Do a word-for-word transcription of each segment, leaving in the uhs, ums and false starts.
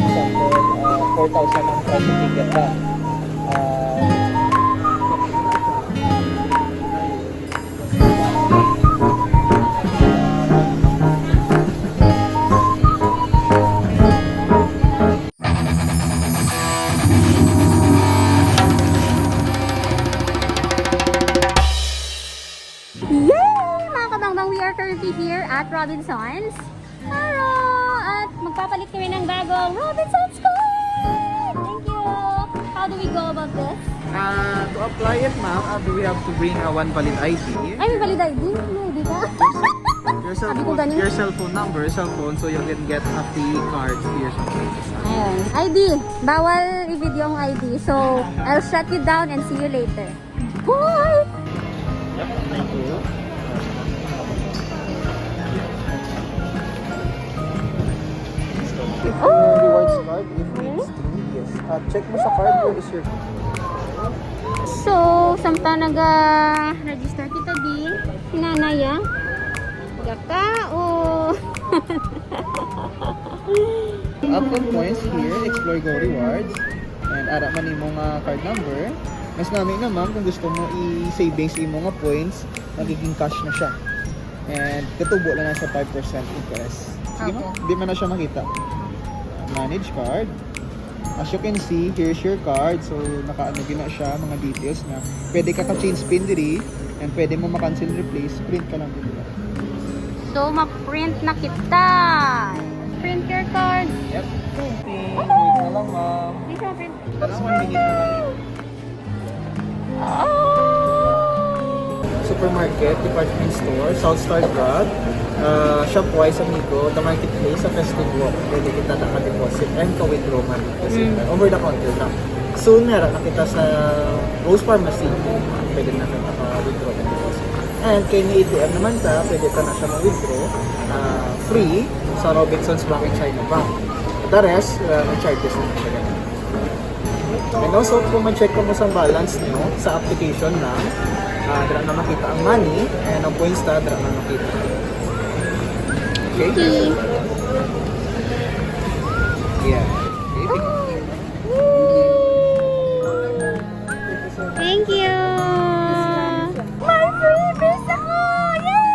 Example, uh, four thousand ang price ng ticket ba? Uh, Yay! Mga kabangbang, we are currently here at Robinsons. Hello! At magpapalit kami ng bagong Robinsons card! Thank you! How do we go about this? Uh, to apply it, ma'am, uh, do we have to bring a one valid I D? Ay, may valid I D? Hindi ka? Your cell Sabi ko phone, ganun. Your cell phone number, cell phone, so you can get a free card to your cell phone. Ayun. I D. Bawal i-video ang I D. So, I'll shut you down and see you later. Bye! Yep, thank you. If you Oh. rewards card, if it's true, yes. Uh, check mo sa card, where is your So, samtang naga-register kita di, si nanay, ah. Gakao. Upload points here, explore, go rewards. And ara man imo nga card number. Mas nami naman kung gusto mo i-savings imo nga points, magiging cash na siya. And katubo lang na sa five percent interest. Sige, ma'am. Apo. Di man na siya makita. Manage card. As you can see, here's your card. So, nakaano gyud na siya, mga details na. Pwede ka ka-change pin diri, and pwede mo ma-cancel, replace, print ka lang diri. So, ma-print na kita. Print your card. Yep. Printing. Wait na lang, ma'am. Di siya print. Tara, one minute na lang. Oh! Supermarket, department store, South Star Drug, uh, Shopwise, Amigo, The Marketplace, sa Festive Walk. Pwede kita naka-deposit and ka-withdraw man. Kasi Mm. over the counter lang. Soon, meron na kita sa Rose Pharmacy. Pwede na kita ka-withdraw and deposit. And kay ni A T M naman ta, pwede ta na siya ma-withdraw, ah, free sa Robinsons Bank in China Bank. The rest, ah, may charges na siya. And also, kung ma-check ko mo sa balance nyo sa application na, ah, dira na makita ang money, and ang points ta, dira na makita. Okay? Okay. Yeah. Okay, thank you. Thank you. May freebies ako! Yay!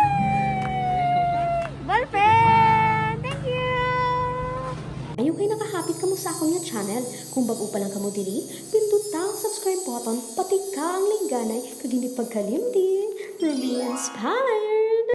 Ballpen! Thank you! Ayo kay nakahapit kamo sa akon nga channel. Kung bag-o pa lang kamo diri, pinduta ang subscribe button, pati ka ang lingganay, kag hindi pagkalimti. Rumi Inspire!